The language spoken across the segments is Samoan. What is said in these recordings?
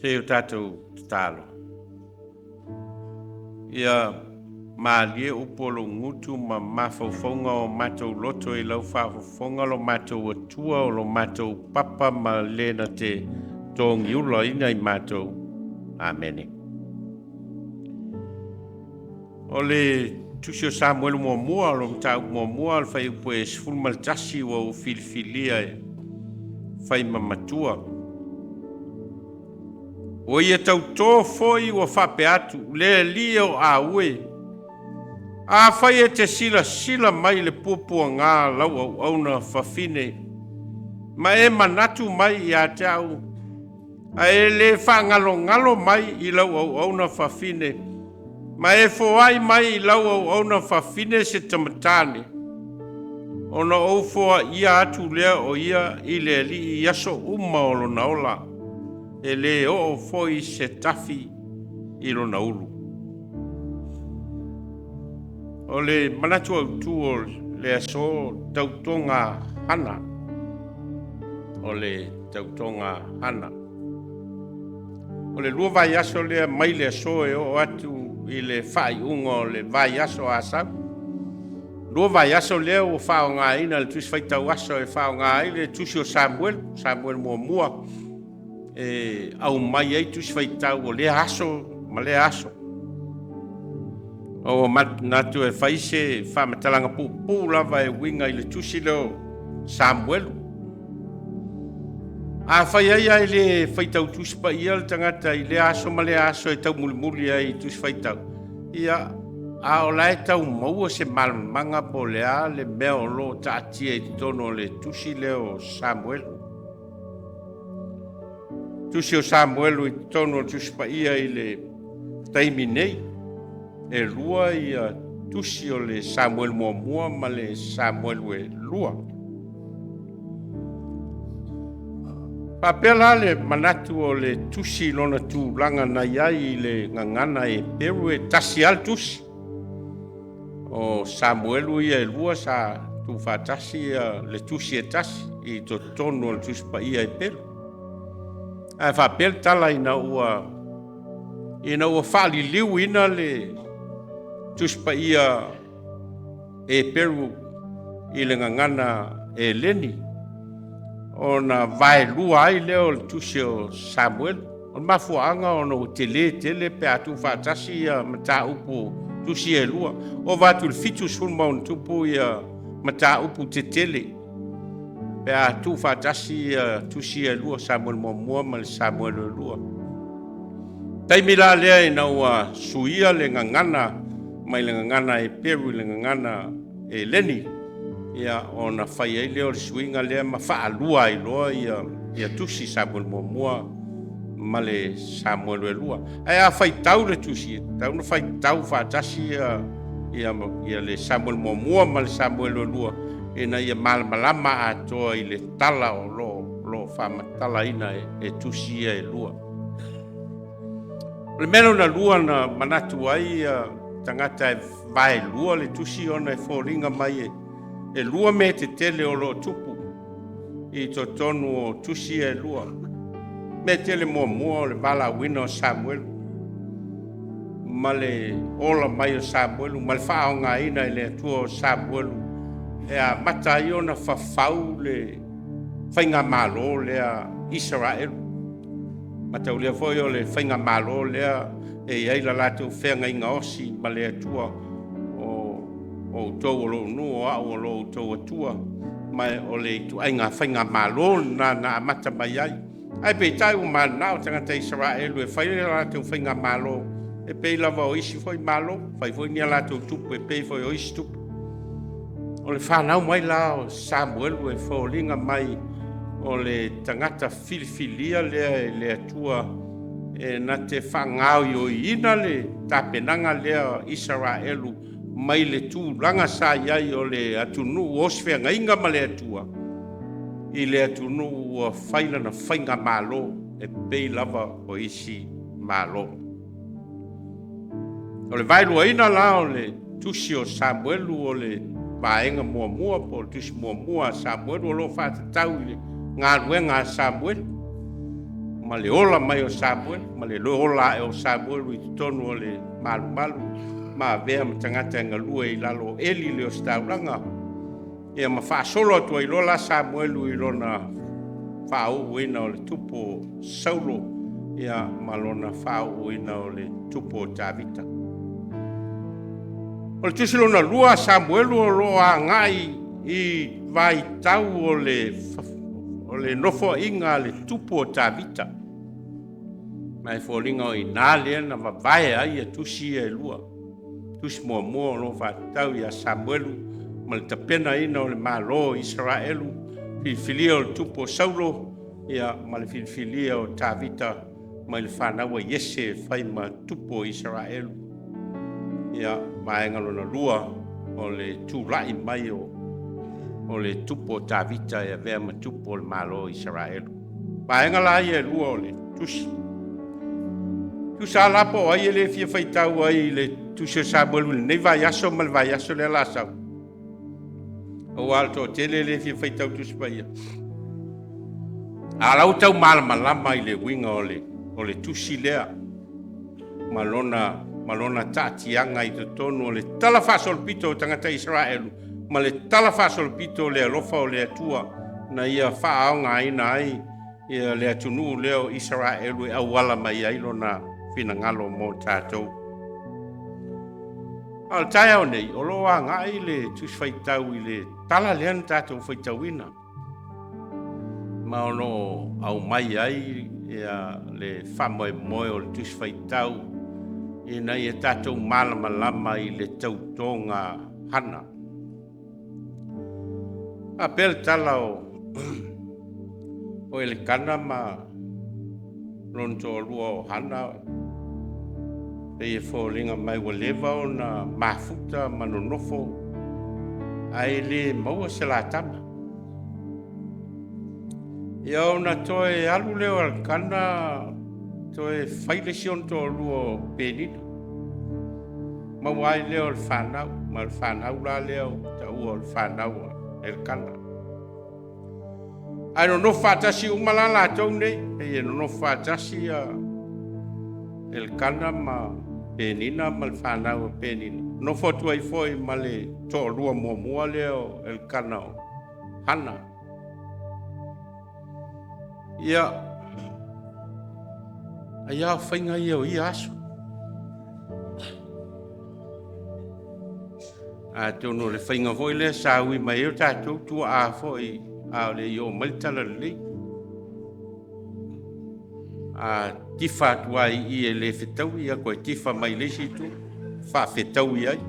Se i o tatou tatalo. Ia malie upu o lou gutu ma mafaufauga o matou loto i lau faafofoga lo matou Atua o lo matou papa ma le na te togiulaina i matou. Amene. O le Tusi o Samuelu muamua, o lo mataupu muamua, o le fuaiupu e 11 ua ou filifilia e fai ma matua. Ua ia tautō foi ua faapea atu, le Alii o Aue, afai e te silasila mai i le puapuaga lau auauna fafine, ma e manatu mai ia te au, a e le faagalogalo mai i lau auauna fafine, ma e foai mai i lau auauna fafine se tamatane, ona ou foaia atu lea o ia i le Alii i aso uma o lona ola, e lē oo foi se tafi i lona ulu. O le manatu autu o le aso tautoga Hana. O le tautoga Hana. O le 2 vaiaso lea mai le aso e oo atu i le faaiuga o le vaiaso Asau. 2 vaiaso lea ua faaaogaina le Tusi Faitau Aso e faaaoga ai le Tusi o Samuelu, Samuelu muamua, e aumai ai Tusi Faitau o lea aso ma lea aso. O manatu e fai se faamatalaga puupuu lava e uiga i le Tusi lea o Samuelu. A fai ai ae le faitau Tusi Paia le tagata i lea aso ma lea aso e taumulimuli ai i Tusi Faitau, ia, a o la e tau maua se malamalamaga po o le a le mea o lo o taatia i totonu o le Tusi lea o Samuelu. Tusi o Samuelu i totonu o le Tusi Paia i le taimi nei, e 2 ia Tusi o le Samuelu muamua ma le Samuelu e 2. Faapea la le manatu o le tusi i lona tulaga na i ai i le gagana Eperu e tasi lava le tusi. O Samuelu ia e 2 sa tuufaatasi le tusi e tasi i totonu o le Tusi Paia Eperu. Ae faapea le tala ina ua faaliliuina le Tusi Paia Eperu i le gagana Eleni, ona vaelua ai lea o le Tusi o Samuelu. O le mafuaaga ona ua tele tele pe a tuufaatasi ia mataupu tusi e 2. Ova atu i le 70+ ia mataupu tetele pe a tuufaatasi ia tusi e 2, Samuelu muamua ma le Samuelu e 2. Taimi la lea ina ua suia le gagana mai le gagana Eperu i le gagana Eleni, ia ona fai ai lea o le suiga lea ma faalua ai loa ia tusi Samuelu muamua ma le Samuelu e 2. Ae a faitau le tusi, tatau ona faitau faatasi ia le Samuelu muamua ma le Samuelu e 2 ina ia malamalama atoa i le tala o lo o faamatalaina e tusi ia e 2. O le mea lona 2 na manatu ai tagata e vaelua le tusi ona e foliga mai e 2 mea tetele o lo o tupu i totonu o tusi e 2. Mea tele muamua o le valaauina o Samuelu ma le ola mai o Samuelu ma le faaaogaina e le Atua o Samuelu e amata ai ona fafau le faigamalo lea Isaraelu. Mataulia foi o le faigamalo lea e i ai la latou feagaiga osi ma le Atua o outou o lou nuu, o au o lo outou Atua, ma o le ituaiga faigamalo lena na amata mai ai. Ae peitai ua mananao tagata Isaraelu e fai le latou faigamalo e pei lava o isi foi malo, fai foi ni a latou tupu e pei foi o isi tupu. O le fanau mai la o Samuelu e foliga mai o le tagata filifilia lea e le Atua e na te faagaoioiina le tapenaga lea Isaraelu mai le tulaga sa i ai o le atunuu o osifeagaiga ma le Atua i le atunuu ua fai lana faigamalo e pei lava o isi malo. O le vaeluaina la o le Tusi o Samuelu o le vaega muamua po o le tusi muamua a Samuelu o lo o faatatau i le galuega a Samuelu. ma le ola mai o Samuelu, ma le ola ae o Samuelu i totonu o le malumalu ma avea ma tagata e galue i lalo o Eli le ositaulaga. Ia ma faasolo atu ai loa la Samuelu i lona faauuina o le tupu o Saulo, ia ma lona faauuina o le tupu o Tavita. O le tusi lona lua a Samuelu o lo o agai i vaitau o le nofoaiga a le tupu o Tavita. Ma e foliga o i ina lea na vavae ai tusi ia e lua. Tusi muamua o lo o faatatau ia Samuelu ma le tapenaina o le Malo o Isaraelu, filifilia o le tupu o Saulo, ia ma le filifilia o Tavita mai le fanau a Iese e fai ma tupu o Isaraelu. Ia, vaega lona lua o le tulai mai o le tupu o Tavita e avea ma tupu o le Malo o Isaraelu. Vaega la ia e lua o le tusi. Tusa la po o ai e le fia faitau ai i le tusi o Samuelu i lenei vaiaso ma le vaiaso lea la sau. Aua o le toatele e le fia faitau Tusi Paia. A o la ua tau malamalama i le uiga o le tusi lea ma lona taatiaga i totonu o le Tala Faasolopito o tagata Isaraelu ma le Tala Faasolopito o le alofa o le Atua na ia faaaogaina ai ia le atunuu lea o Isaraelu e auala mai ai lona finagalo mo tatou. A o le taeao nei, o lo o agai le Tusi Faitau i le tala lea na tatou faitauina, ma o lo o aumai ai ia le faamoemoe o le Tusi Faitau ina ia tatou malamalama i le tautoga Hana. Faapea le tala o Elekana ma lona toalua o Hana, pei e foliga mai ua leva ona mafuta ma nonofo ae le maua se latama. Ia ona toe alu lea o Elekana toe fai le isi ona toalua o Penina. Maua ai lea o le fanau, ma le fanau la lea o taua o le fanau a Elekana. Ae nonofo faatasi uma la latou nei, pei e nonofo faatasi ia Elekana ma Penina ma le fanau a Penina. Nofo atu ai foi ma le toalua muamua lea o Elekana o Hana. Ia, ai a o faiga ia o ia aso. Atonu o le faiga foi lea sa ui mai ai o tatou tuaa foi a o le i oo mai le tala lelei. A tifa atu ai i e le fetaui, ia koe tifa mai le isi itu, faafetaui ai.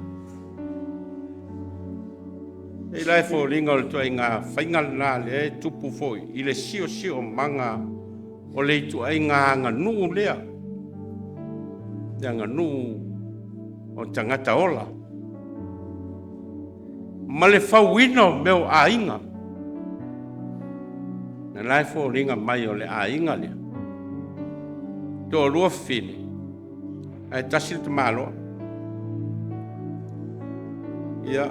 E la e foliga o le ituaiga faiga lena lea e tupu foi i le siosiomaga o le ituaiga aganuu lea, le aganuu o tagata ola, ma le fauina o mea o aiga. Na la e foliga mai o le aiga lea, toalua fine, ae tasi le tamaloa. Ia,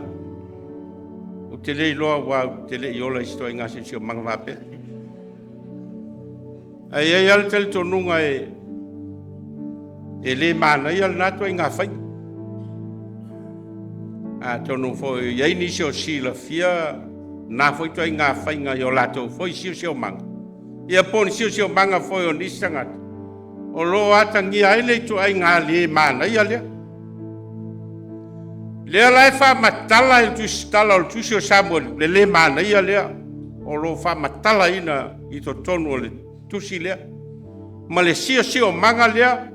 ou te le iloa ua ou te le i ola i se ituaiga siosiomaga faapea. Ae i ai lava le talitonuga e le manaia lena ituaiga faiga. Atonu foi i ai nisi o silafia na foi ituaiga faiga i o latou foi siosiomaga, ia po o ni siosiomaga foi o nisi tagata, o lo o atagia ai le ituaiga le manaia lea. Lea la e faamatala e le tusitala o le tusi o Samuelu, le le manaia lea o lo o faamatalaina i totonu o le tusi lea. Ma le siosiomaga lea,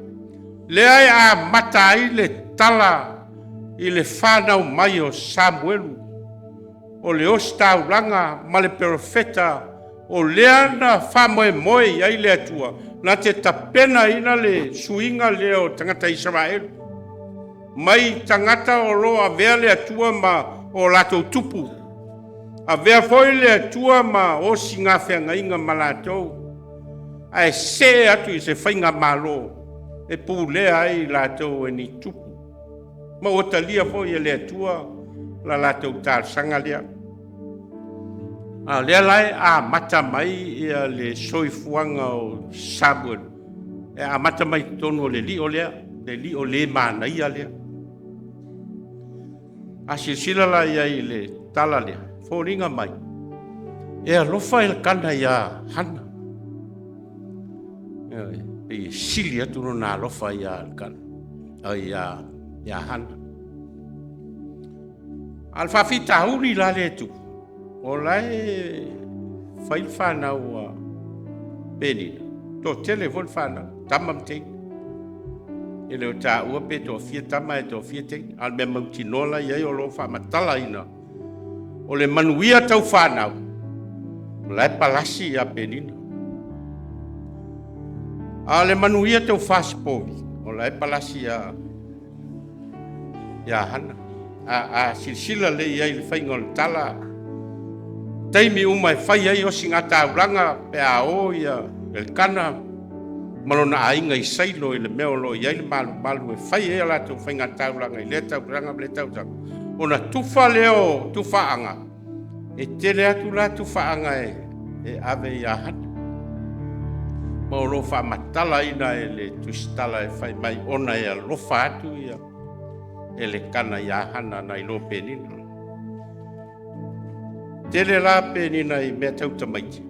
lea e amata ai le tala i le fanau mai o Samuelu, o le ositaulaga ma le perofeta o lea na faamoemoe i ai le Atua, na te tapenaina le suiga lea o tagata Isaraelu, mai tagata o lo o avea le Atua ma o latou tupu, avea foi le Atua ma osigafeagaiga ma latou, ae see atu i se faigamalo e pulea ai latou e ni tupu. Ma ua talia foi e le Atua la latou talosaga lea. A o lea la e amata mai ia le soifuaga o Samuel, e amata mai totonu o le lio lea, le lio le manaia lea. A silasila la i ai i le tala lea, foliga mai, e alofa Elekana iā Hana. Pei e sili atu lona alofa iā Elekana, iā Hana. A o le faafitauli la lea e tupu, o la e fai le fanau a Penina, toatele foi le fanau, tama ma teine. E le o taua pe toafia tama ae toafia teine. A o le mea mautinoa la i ai o lo o faamatalaina, o le manuia tau fanau, o la e palasi ia Penina. A o le manuia tau fasipovi, o la e palasi ia ia Hana. A silasila lelei i ai i le faiga o le tala, taimi uma e fai ai osigataulaga pe a o ia Elikana ma lona aiga i Sailo i le mea o lo o i ai le malumalu e fai ai a latou faigataulaga i lea tausaga ma lea tausaga, ona tufa lea o tufaaga, e tele atu la tufaaga e ave ia Hana. Ma o lo o faamatalaina e le Tusitala e fai mai ona e alofa atu ia Elekana ia Hana nai lo Penina. Tele la Penina i mea tau tamaiti,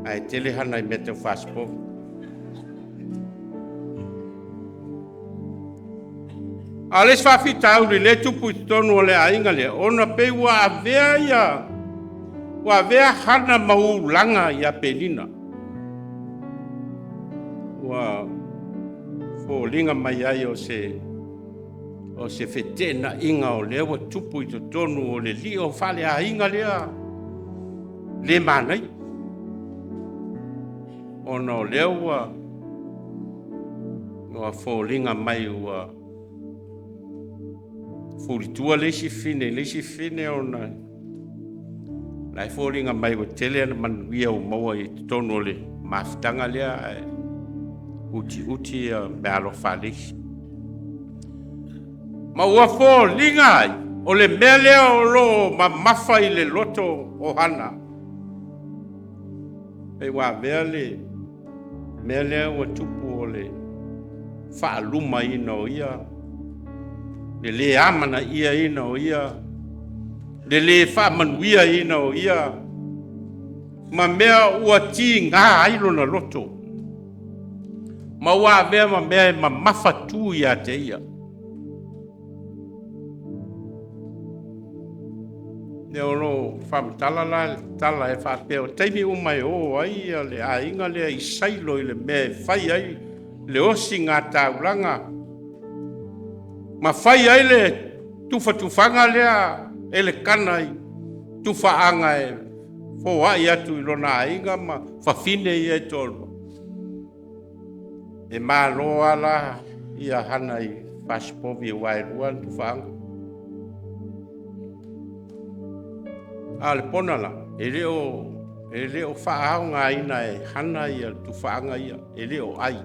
ae tele Hana i mea tau fasipovi. A o le isi faafitauli lea e tupu i totonu o le aiga lea, ona pei ua avea ia, ua avea Hana ma ulaga ia Penina. Ua foliga mai ai o se feteenaiga o lea ua tupu i totonu o le lio faaleaiga lea le manaia, ona o lea ua foliga mai ua fulitua le isi fine i le isi fine, ona la e foliga mai ua tele ana manuia ua maua i totonu o le mafutaga lea, ae utiuti meaalofa a le isi. Ma ua foliga ai o le mea lea o lo o mamafa i le loto o Hana, pei ua avea le mea lea ua tupu o le faalumaina o ia, le le amanaiaina o ia, le le faamanuiaina o ia, ma mea ua tiga ai lona loto, ma ua avea ma mea e mamafa tu ia te ia. Lea o lo o faamatala la le tala e faapea o taimi uma e o ai le aiga lea i Sailo i le mea e fai ai le osigataulaga ma fai ai le tufatufaga lea Elekana i tufaaga e foai atu i lona aiga ma fafine ia e toalua. E malo lava la ia Hana i fasipovi aua e lua ana tufaaga. A o le pona la, e le o faaaogaina e Hana ia tufaaga ia, e le o ai.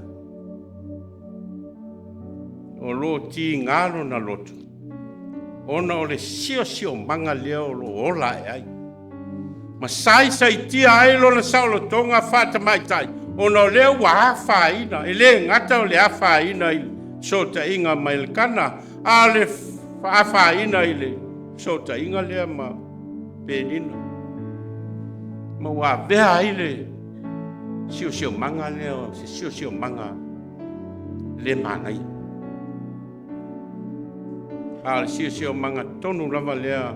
O lo o tiga lona loto, ona o le siosiomaga lea o lo o ola ae ai. Ma saisaitia ai lona saolotoga faatamaitai, ona o lea ua afaina, e le gata o le afaina i le fesootaiga ma Elekana, a o le afaina i le fesootaiga lea ma Penina. Ma ua avea ai le siosiomaga lea o se siosiomaga le manaia. A o le siosiomaga tonu lava lea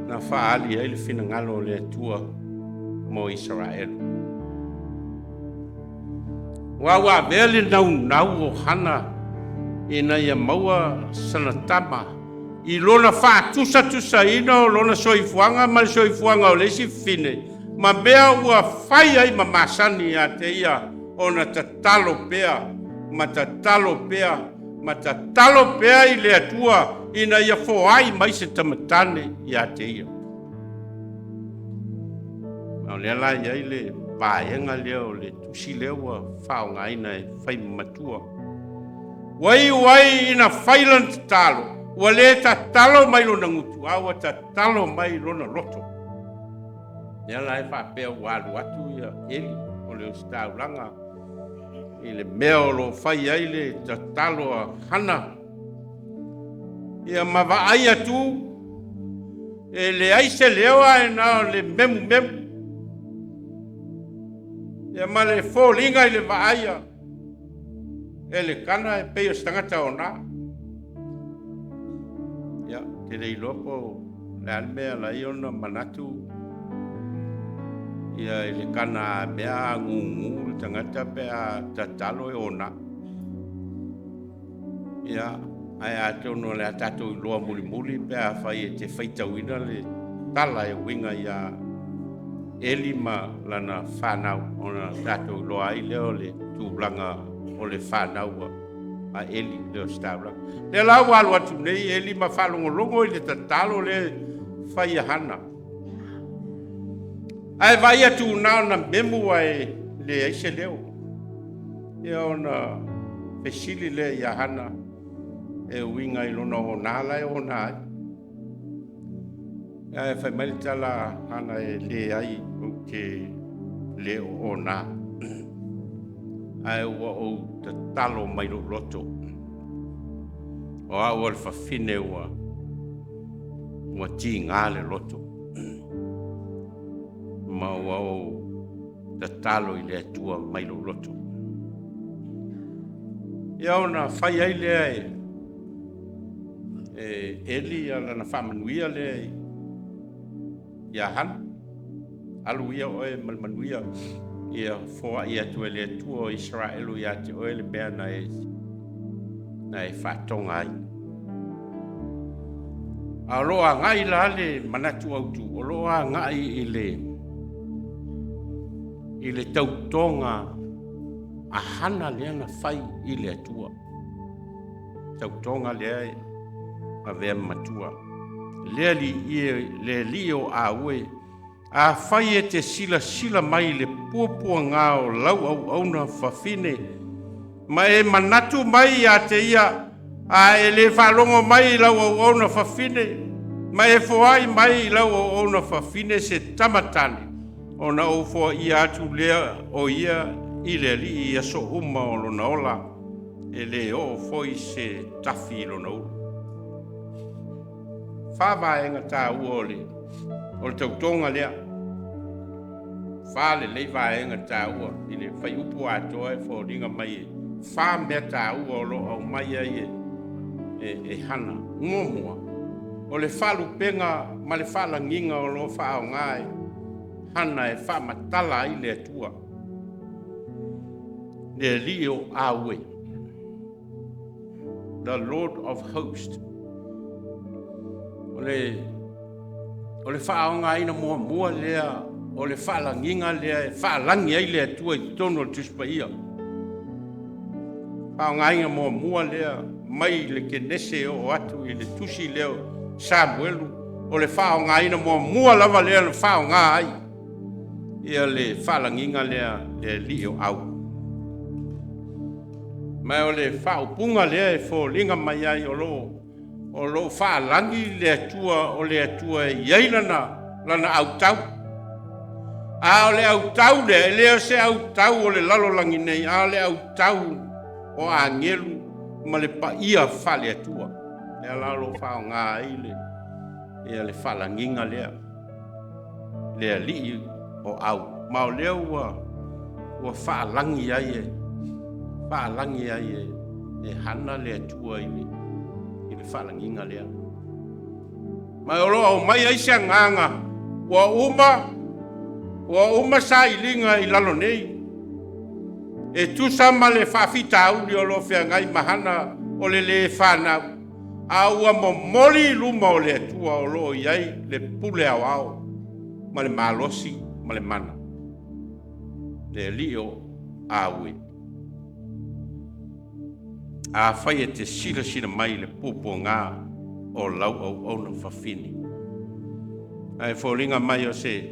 na faaali ai le finagalo o le Atua mo Isaraelu. Aua ua avea le naunau o Hana ina ia maua sana tama i lona faatusatusaina o lona soifuaga ma le soifuaga o le isi fine, ma mea ua fai ai ma masani ia te ia ona tatalo pea ma tatalo pea ma tatalo pea i le Atua ina ia foai mai se tamatane ia te ia. A o lea la i ai le vaega lea o le tusi lea ua faaaogaina e fai ma matua. Ua iu ai ina fai lana tatalo, ua le tatalo mai lona gutu, a ua tatalo mai lona loto. Lea la e faapea ua alu atu ia Eli o le ositaulaga i le mea o lo o fai ai le tatalo a Hana. Ia ma vaai atu e leai se leo ae na o le memumemu. Ia ma le foliga i le vaai a Elekana e pei o se tagata ona. Ia, te le iloa po o le a le mea e ala ai ona manatu ia Elekana a mea a gugu le tagata pe a tatalo e ona. Ia, ae atonu o le a tatou iloa mulimuli pe afai e te faitauina le tala e uiga iā Eli ma lana fanau, ona tatou iloa ai lea o le tulaga o le fanau a Eli le ositaulaga. Lea la ua alu atu nei Eli ma faalogologo i le tatalo lea e fai a Hana. Ae vaai atu na ona memu ae leai se leo. Ia ona fesili lea ia Hana e uiga i lona ona la e ona ai. Ae fai mai le tala a Hana e leai ou te le o ona. Ae ua ou tatalo mai lou loto. O au o le fafine ua ua tiga le loto. Ma ua ou tatalo i le Atua mai lou loto. Ia ona fai ai lea e e Eli lana faamanuia lea ia Hana. Alu ia oe ma le manuia, ia foai atu e le Atua o Isaraelu ia te oe le mea na e, na e faatoga ai. A o lo o agai la le manatu autu, o lo o agai i le, i le tautoga a Hana lea na fai i le Atua. Tautoga lea e avea ma matua. Le alii, le alii o Aue, afai e te silasila mai i le puapuaga o lau auauna fafine, ma e manatu mai ia te ia, a e le faalogo mai i lau auauna fafine, ma e foai mai i lau auauna fafine se tama tane, ona ou foaia atu lea o ia i le Alii i aso uma o lona ola, e le oo foi se tafi i lona ulu. Fa vaega taua o le o le tautoga lea. Fa lelei vaega taua i le fuaiupu atoa e foliga mai e fa mea taua o lo o aumai ai e, e, e Hana. Muamua, o le faalupega ma le faalagiga o lo o faaaoga e Hana e faamatala ai le Atua, le Alii o Aue, the Lord of Hosts. O le, o le faaaogaina muamua lea o le faalagiga lea e faalagi ai le Atua i totonu o le Tusi Paia. Faaaogaina muamua lea mai le Kenese e oo atu i le tusi lea o Samuelu, o le faaaogaina muamua lava lea na faaaoga ai ia le faalagiga lea le Alii o Au. Ma o le faaupuga lea e foliga mai ai o lo o lo o faalagi le Atua o le Atua e i ai lana, lana autau. A o le autau lea, e le o se autau o le lalolagi nei, a o le autau o agelu ma le paia faale-Atua. Lea la o lo o faaaoga ai le, ia le faalagiga lea, le Alii o Au. Ma o lea ua, ua faalagi ai e, faalagi ai e, e Hana le Atua i le, i le faalagiga lea. Ma o lo o aumai ai se agaga ua uma, ua uma sailiga i lalo nei, e tusa ma le faafitauli o lo o feagai ma Hana o le lē fanau, a ua momoli i luma o le Atua o lo o i ai le pule aoao ma le malosi ma le mana, le Alii o Aue. Afai e te silasila mai i le puapuaga o lau auauna fafine, ae foliga mai o se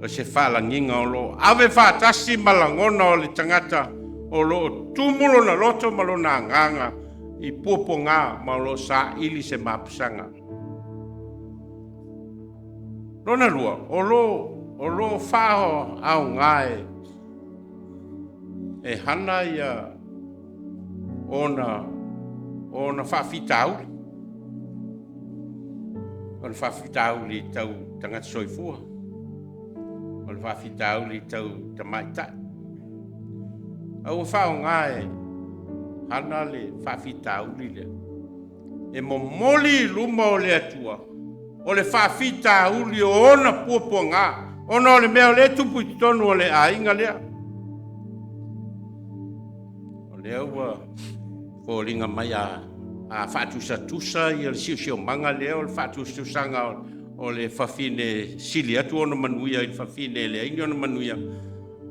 o se faalagiga o lo o ave faatasi ma lagona o le tagata o lo o tumu lona loto ma lona agaga i puapuaga ma o lo o saili se mapusaga. Lona lua, o lo o lo o faaaoga e Hana ia ona faafitauli. O le faafitauli tau tagata soifua, o le faafitauli tau tamaitai. A ua faaaoga e Hana le faafitauli lea e momoli i luma o le Atua o le faafitauli o ona puapuaga, ona o le mea o lea e tupu i totonu o le aiga lea. O lea ua foliga mai a faatusatusa ia le siosiomaga lea, o le faatusatusaga o le fafine sili atu ona manuia i le fafine e leai ni ona manuia,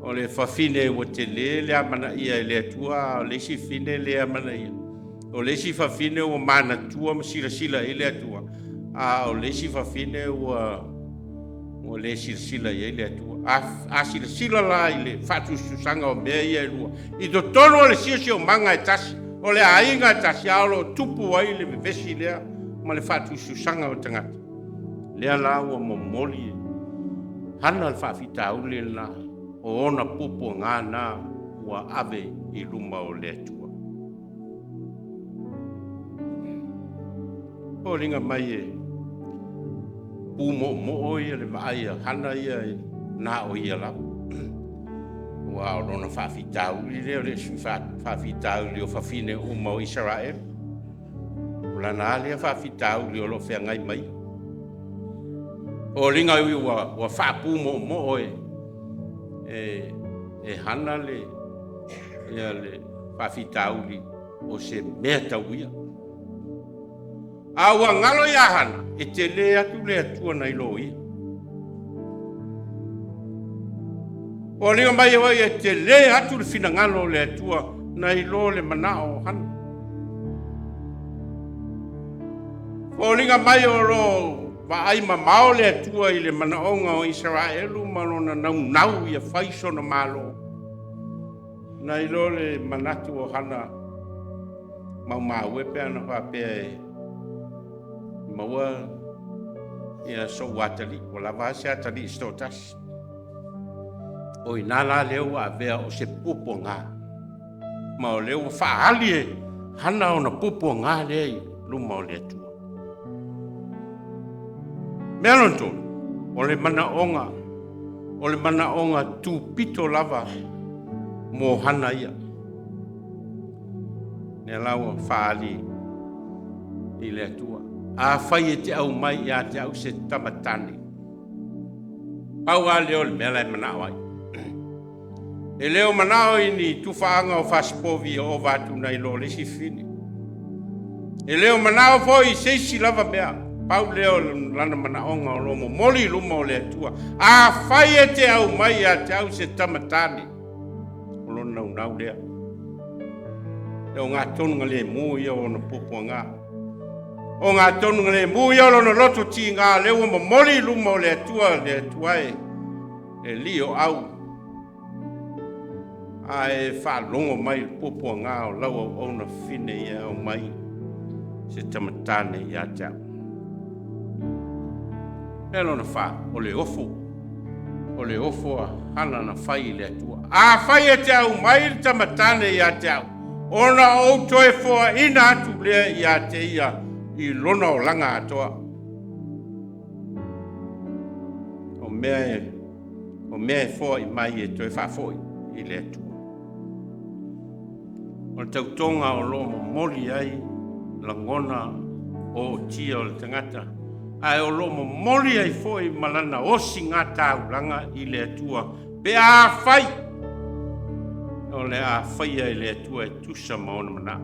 o le fafine ua tele le amanaia e le Atua, a o le isi fafine le amanaia. O le isi fafine ua manatua ma silasila i ai le Atua, a o le isi fafine ua le silasila i ai le Atua. A silasila la i le faatusatusaga o mea ia e lua, i totonu o le siosiomaga e tasi, o le aiga e tasi, a o lo o tupu ai le vevesi lea ma le faatusatusaga o tagata, lea la ua momoli Hana le faafitauli lena o ona puapuaga na ua ave i luma o le Atua. Foliga mai e pumoomoo ia le vaai a Hana ia na o ia lava. Aua o lona faafitauli lea o le isi faafitauli o fafine uma o Isaraelu. O lana lea faafitauli o lo o feagai mai. Foliga ua faapumoomoo e Hana le faafitauli o se mea tau ia. A ua galo ia Hana, e tele atu le Atua nai lo ia. Foliga mai e tele atu le finagalo o le Atua nai lo le manao o Hana. Foliga mai o lo vaai mamao le Atua i le manaoga o Isaraelu ma lona naunau ia fai sona malo, nai lo le manatu o Hana maumau e pe ana faapea e maua ia sou atalii, ua lava se atalii se toatasi. O i nā la lea ua avea o se puapuaga, ma o lea ua faaali e Hana ona puapuaga lea i luma o le Atua. Mea lona tolu, o le manaoga tupito lava mo Hana ia. Lea la ua faaali i le Atua. Afai e te aumai ia te au se tamatane, pau lava lea o le mea la e manao ai. E le o manao i ni tufaaga o fasipovi e ova atu nai lo le isi fafine. E le o manao foi i se isi lava mea, pau lea o lana manaoga o lo o momoli i luma o le Atua. Afai e te aumai ia te au se tamatane, o lona naunau lea. E o ngā tonuga le mu ia o ona puapuaga. O ngā tonuga le mu ia o lona loto tiga, lea ua momoli i luma o le Atua, le Atua e li o au. A e faalogo mai le puapuaga o lau auauna fafine ia aumai se tamatane ia te au. Mea lona fa, o le ofo a Hana na fai i le Atua. Afai e te aumai le tamatane ia te au, ona ou toe foaina atu lea ia te ia i lona olaga atoa. O mea e foai mai e toe faafoi i le Atua. O le tautoga o lo o momoli ai lagona o otia o le tagata, ae o lo o momoli ai foi ma lana osiga taulaga i le Atua, pe afai o le a faia e le Atua e tusa ma ona manao.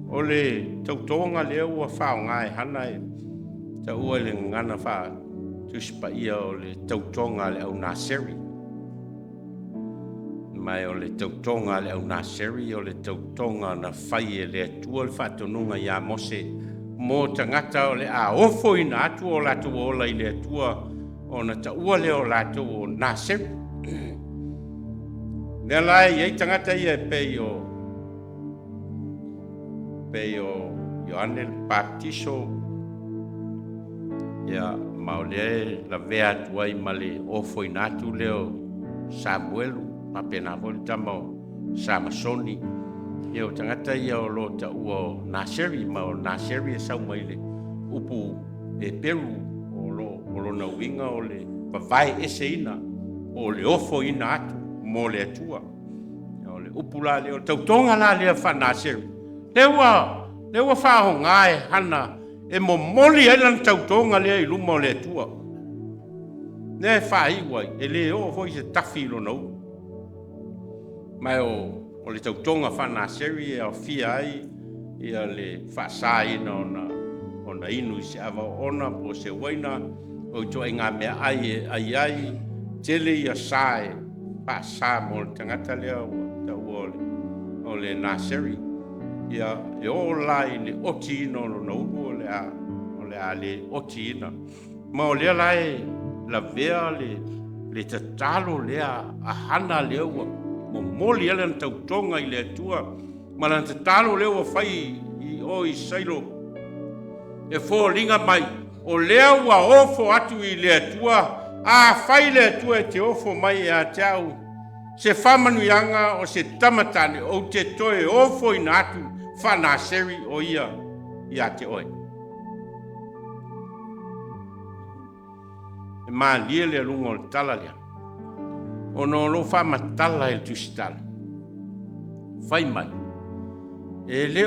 O le tautoga lea ua faaaoga e Hana e taua i le gagana faatusipaia o le tautoga a le au Naseri. Mai o le tautoga a le au Naseri o le tautoga na fai e le Atua le faatonuga ia Mose mo tagata o le a ofoina atu o latou ola i le Atua ona taua lea o latou o Naseri. Lea la e i ai tagata ia e pei o Ioane le Baptiso, Ia, ma o lea e lavea atu ai ma le ofoina atu lea o Samuelu, faapena foi le tama o Samasoni. Ia, o tagata ia o lo o taua o Naseri, ma o Naseri e sau mai le upu Heperu o lo o lona uiga o le vavae eseina, po o le ofoina atu mo le Atua. O le upu la lea, o le tautoga la lea faa-Naseri, lea ua faaaoga e Hana e momoli ai lana tautoga lea i luma o le Atua. Lea e faaiu ai, e le oo foi se tafi i lona ulu. Ma o le tautoga faa-Naseri e aofia ai ia le faasaina ona inu i se ava oona po o se uaina, o ituaiga meaai e ai ai, tele ia sa e faasa mo le tagata lea ua taua o le Naseri. Ia, e oo la i le otiina o lona ulu o le a le otiina. Ma o lea la e lavea le tatalo lea a Hana lea ua momoli ai lana tautoga i le Atua ma lana tatalo lea ua fai i o i Sailo e foliga mai o lea ua ofo atu i le Atua. Afai le Atua e te ofo mai ia te au se faamanuiaga o se tama tane, ou te toe ofoina atu faa-Naseri o ia ia te oe. E malie le aluga o le tala lea, ona o lo o faamatala e le Tusitala, fai mai, e le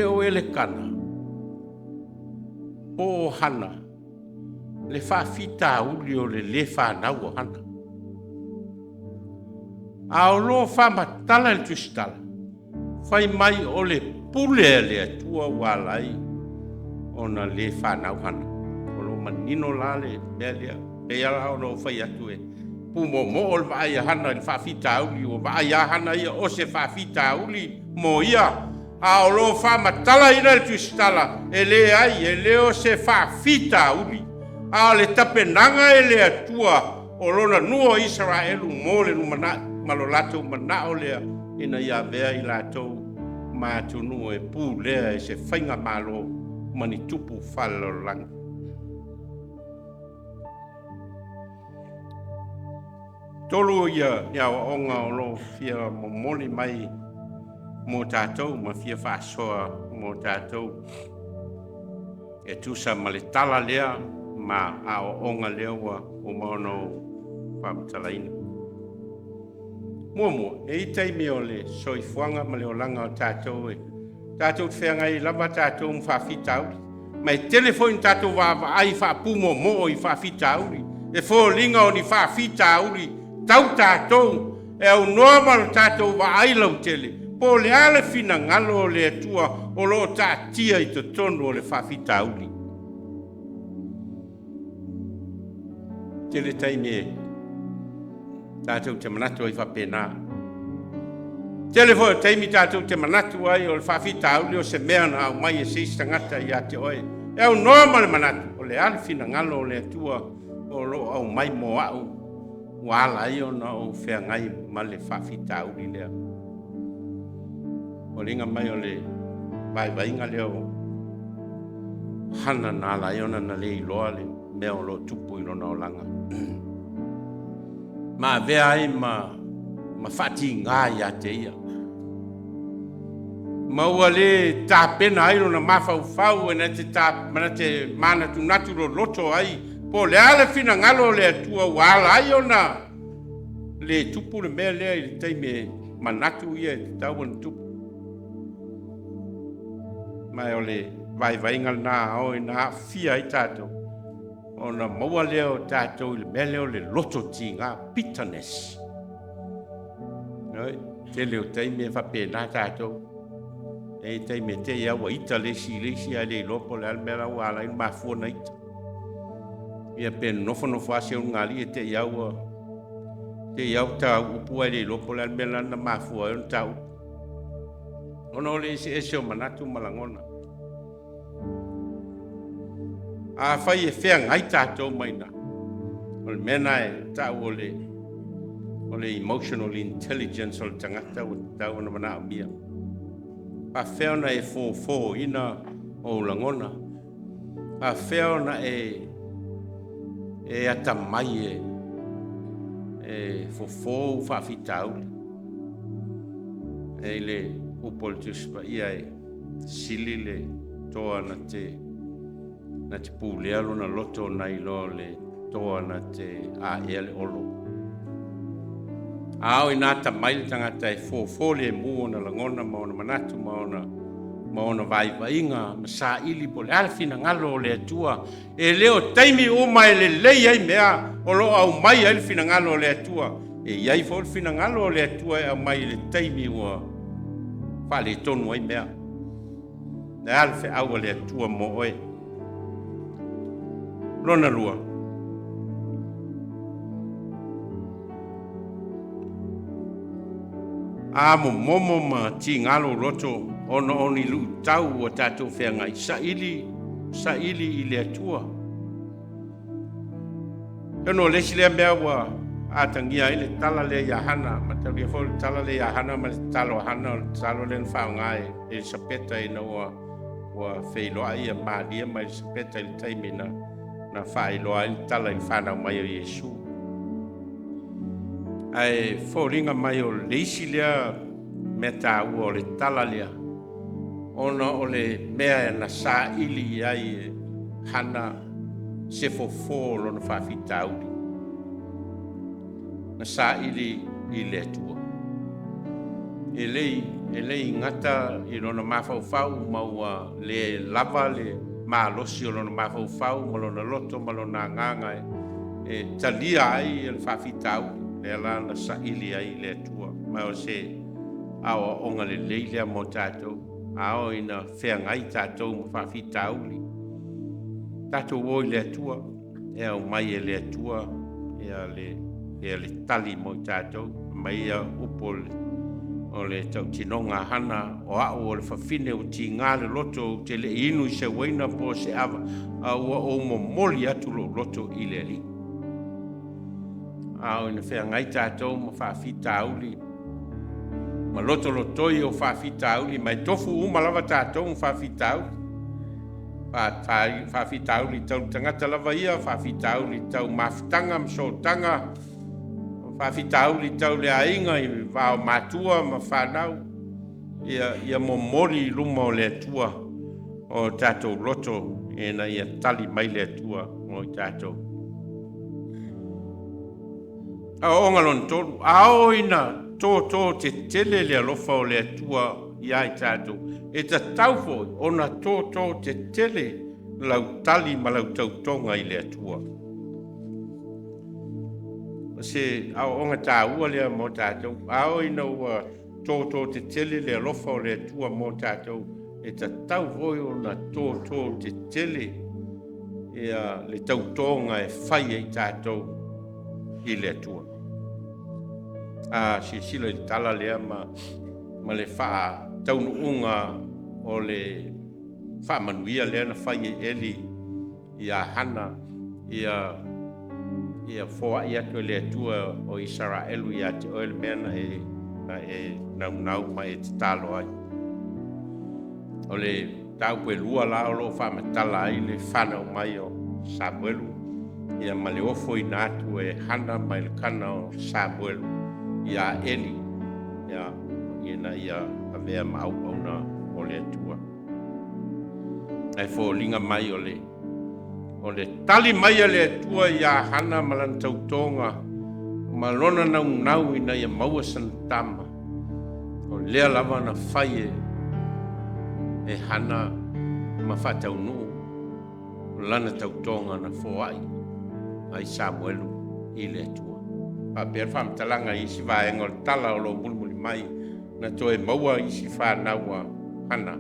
o Elekana po o Hana le faafitauli o le lē fanau o Hana. A o lo o faamatala e le Tusitala, fai mai o le pule a le Atua ua ala ai ona lē fanau Hana. O lo o manino la le mea lea. Pei lava ona ou fai atu e pumoomoo le vaai a Hana i le faafitauli, ua vaai lava Hana ia o se faafitauli mo ia, a o lo o faamatalaina e le Tusitala, e leai, e le o se faafitauli, a o le tapenaga e le Atua o lona nuu o Isaraelu mo le lumanai ma lo latou manao lea ina ia avea i latou ma atunuu e pulea e se faigamalo ma ni tupu faalelalolagi. Tolu ia ni aoaoga o lo o fia momoli mai mo tatou ma fia faasoa mo tatou e tusa ma le tala lea ma aoaoga lea ua uma ona ou faamatalaina. Muamua, e i ai taimi o le soifuaga ma le olaga o tatou e tatou te feagai lava tatou ma faafitauli. Ma e tele foi ni tatou vaavaai faapumoomoo i faafitauli, e foliga o ni faafitauli tau tatou e aunoa ma lo tatou vaai lautele, po o le a le finagalo o le Atua o lo o taatia i totonu o le faafitauli. Tele taimi e tatou te manatu ai faapena. Tele foi o taimi tatou te manatu ai o le faafitauli o se mea na aumai e se isi tagata ia te oe. E aunoa ma le manatu, o le a le finagalo o le Atua o lo o aumai mo au ua ala ai ona ou feagai ma le faafitauli lea. Foliga mai o le vaivaiga lea o Hana na ala ai ona na le iloa le mea o lo o tupu i lona olaga. Ma avea ai ma faatiga ia te ia. Ma ua le tapena ai lona mafaufau e na te manatunatu loloto ai po o le a le finagalo o le Atua ua ala ai ona le tupu le mea lea i le taimi e manatu ia e tatau ona tupu. Ma o le vaivaiga lena a oe na aafia ai tatou, ona maua lea o tatou i le mea lea o le loto tiga, bitterness. Tele o taimi e faapena tatou. E taimi e te i au ua ita le isi i le isi ae le iloa po o le a le mea la ua ala ai ona mafua ona ita. Ia pe nofonofo lava se ulugalii e te i au ua te i au ta upu ae le iloa po o le a le mea la na mafua ai ona ta upu. Ona o le eseese o manatu ma lagona. Afai e feagai tatou mai ina, o le mea lena e tau o le emotional intelligence o le tagata ua tatau ona manaomia. Faafefea ona e fofōina ou lagona? Afea ona e e atamai e e fofo ou faafitauli. E i le upu o le Tusi Paia e sili le toa na te na te pulea lona loto nai lo le toa na te aea le olo. A oo ina atamai le tagata e fofo lemu ona lagona ma ona manatu ma ona ma ona vaivaiga ma saili po o le a le finagalo o le Atua. E le o taimi uma e lelei ai mea o lo o aumai ai le finagalo o le Atua. E i ai foi le finagalo o le Atua e aumai i le taimi ua faaletonu ai mea. O le a le feau a le Atua mo oe? Lona lua, a momomo ma tiga lou loto ona o ni luitau ua tatou feagai, saili, saili i le Atua. Atonu o le isi lea mea ua atagia ai le tala lea ia Hana, mataulia foi le tala lea ia Hana ma le tatalo a Hana, o le tatalo lea na faaaoga e Elisapeta ina ua ua feiloai ia Maria ma Elisapeta i le taimi na na faailoa ai le tala i le fanau mai o Iesu. Ae foliga mai o le isi lea mea taua o le tala lea, ona o le mea na saili i ai e Hana se fofo o lona faafitauli, na saili i le Atua. E le e le i gata i lona mafaufau ma ua le lava le malosi o lona mafaufau ma lona loto ma lona agaga e, e talia ai le faafitauli, lea la na saili ai i le Atua. Ma o se aoaoga lelei lea mo tatou, a oo ina feagai tatou ma faafitauli, tatou o i le Atua, e aumai e le Atua ia le, ia le tali mo i tatou. Mai ia upu o le, o le tautinoga a Hana, o au o le fafine ua tiga le loto, ou te le i inu i se uaina po o se ava, a ua ou momoli atu lou loto i le Alii. A oo ina feagai tatou ma faafitauli ma lotolotoi o faafitauli, ma e tofu uma lava tatou ma faafitauli, faafitauli tau tagata lava ia, faafitauli tau mafutaga ma sootaga, faafitauli tau le aiga i va o matua ma fanau, ia, ia momoli i luma o le Atua o tatou loto ina ia tali mai le Atua mo i tatou. Aoaoga lona tolu, a oo ina tōtō tetele le alofa o le Atua iā i tatou, e tatau foi ona tōtō tetele lau tali ma lau tautoga i le Atua. O se aoaoga taua lea mo tatou. A oo ina ua tōtō tetele le alofa o le Atua mo tatou, e tatau foi ona tōtō tetele ia le tautoga e fai e i tatou i le Atua. A silasila i le tala lea ma, ma le faataunuuga o le faamanuia lea na fai e Eli iā Hana, ia, ia foai atu e le Atua o Isaraelu ia te oe le mea na e, na e naunau ma e tatalo ai. O le mataupu e lua la o lo o faamatala ai le fanau mai o Samuelu ia ma le ofoina atu e Hana ma Elekana o Samuelu iā Eli ia, ina ia avea ma auauna o le Atua. Ae foliga mai o le o le tali mai a le Atua iā Hana ma lana tautoga ma lona naunau ina ia maua sana tama, o lea lava na fai e e Hana ma faataunuu lana tautoga na foai ai Samuelu i le Atua. Faapea le faamatalaga i isi vaega o le tala o lo o mulimuli mai na toe maua isi fanau a Hana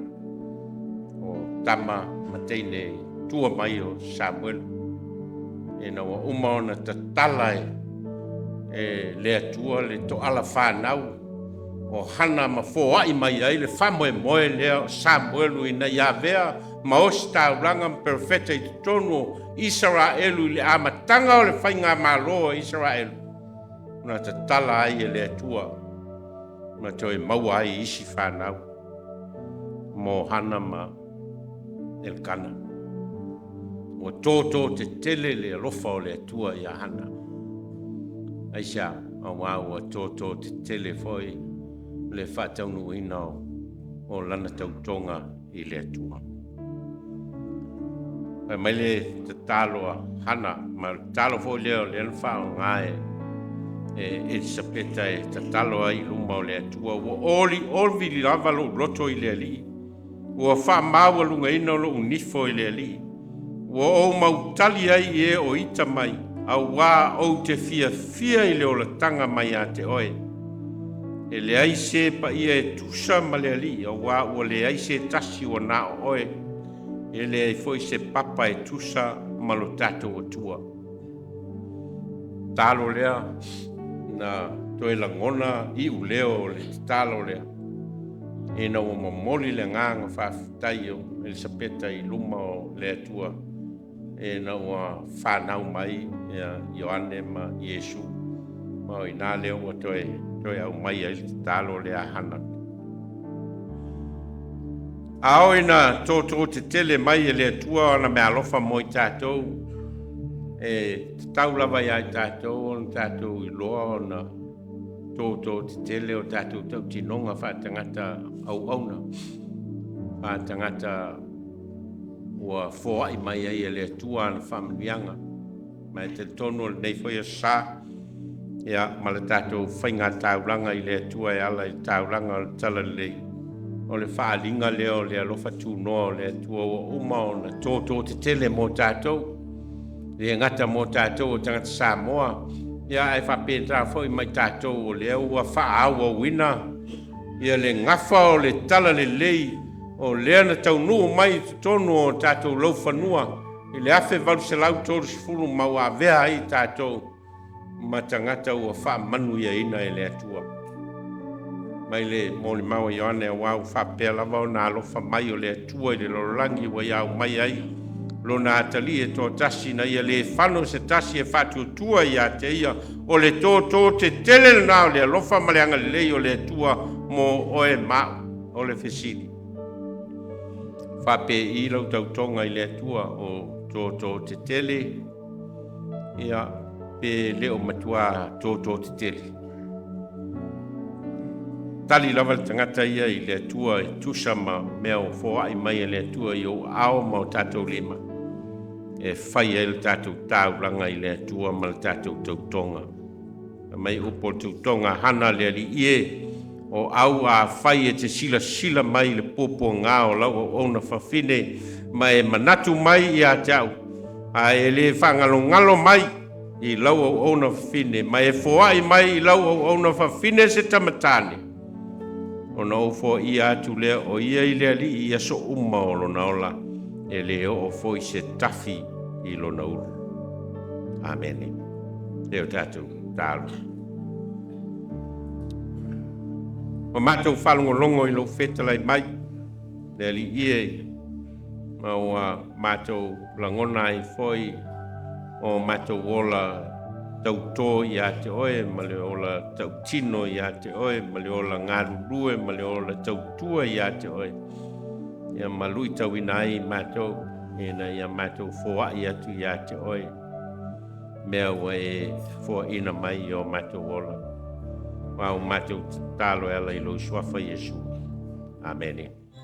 o tama ma teine i tua mai o Samuelu ina ua uma ona tatala e, e le Atua le toala fanau o Hana ma foai mai ai le faamoemoe lea o Samuelu ina ia avea ma ositaulaga ma perofeta i totonu o Isaraelu i le amataga o le faigamalo a Isaraelu, na tatala ai e le Atua ma toe maua ai isi fanau mo Hana ma Elkana. Ua tōtō tetele le alofa o le Atua iā Hana. Aisea? Auā ua tōtō tetele foi le faataunuuina o lana tautoga i le Atua. Fai mai le tatalo a Hana, ma o le tatalo foi lea o lea na faaaoga e Elisapeta e tatalo ai i luma o le Atua, ua olioli lava lou loto i le Alii, ua faamaualugaina lou nifo i le Alii, ua ou mautali ai i e o ita mai, auā ou te fiafia i le olataga mai ia te oe. E leai se paia e tusa ma le Alii, auā ua leai se tasi ua na o oe, e leai foi se papa e tusa ma lo tatou Atua. Tatalo lea na toe lagona iuleo o le tatalo lea ina ua momoli le agaga faafetai o Elisapeta i luma o le Atua ina ua fanau mai Ioane ma Iesu. Ma o i ina lea ua toe aumai ai le tatalo lea a Hana. A oo ina tōtō tetele mai e le Atua ana meaalofa mo i tatou, e tatau lava iā i tatou ona tatou iloa ona tōtō tetele o tatou tautinoga faatagata auauna, faatagata ua foai mai ai e le Atua ana faamanuiaga. Ma e talitonu o lenei foi aso Sa, ia, ma le tatou faigataulaga i le Atua e ala i le taulaga o le Talalelei, o le faaaliga lea o le alofa tunoa o le Atua ua uma ona tōtō tetele mō tatou, e le gata mō tatou o tagata Samoa, ia, ae faapena foi ma i tatou o lea ua faaauauina ia le gafa o le Talalelei o lea na taunuu mai i totonu o tatou laufanua i le 1830 ma ua avea ai tatou ma tagata ua faamanuiaina e le Atua. Mai le molimau a Ioane, auā ua faapea lava ona alofa mai o le Atua i le lalolagi ua ia aumai ai lona atalii e toatasi ina ia le fano se tasi e faatuatua ia te ia. O le tōtō tetele lena o le alofa ma le agalelei o le Atua mo oe ma au. O le fesili, faapei lau tautoga i le Atua o tōtō tetele, ia, pe le o matua tōtō tetele? Tali lava le tagata ia i le Atua e tusa ma mea o foai mai e le Atua i ou aao ma o tatou lima e fai ai le tatou taulaga i le Atua ma le tatou tautoga. Fai mai upu o le tautoga a Hana le alii e, o au afai e te silasila mai i le puapuaga o lau auauna fafine ma e manatu mai ia te au, a e le faagalogalo mai i lau auauna fafine ma e foai mai i lau auauna fafine se tamatane, ona ou foaia atu lea o ia i le Alii i aso uma o lona ola, e le oo foi se tafi i lona ulu. Amene. E o tatou tatalo. Ua matou faalogologo i lou fetalai mai, le Alii e, ma ua matou lagona ai foi o matou ola tautō ia te oe, ma le ola tautino ia te oe, ma le ola galulue, ma le ola tautua ia te oe, ia ma luitauina ai matou, ina ia matou foai atu ia te oe mea ua e foaina mai i o matou ola. Ua o matou tatalo e ala i lou suafa Iesu. Amene.